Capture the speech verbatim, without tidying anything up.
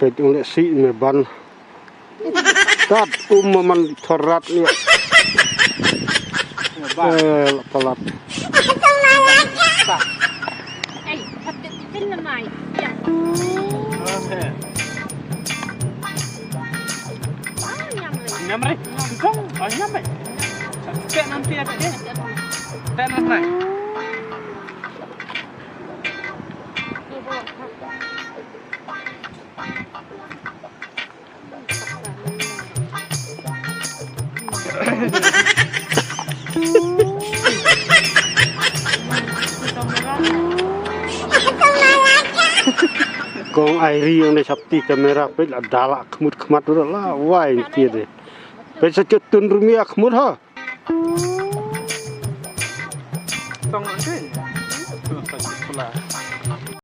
Peit ong leh si me ban. Tat um man thor rat ïa. Eh, la palat. Ei, hap de tin na mai. Ya. Nyam re. Kong, oh, nyam re. Tek nan tia tek. Tek nan mai. Kong ai ri ong ne shapti kamera peit la dala khmut khmat la wai ti de. Peit sa chut tun rumi a khmut ha. Tong ante. Tong sa chut pula.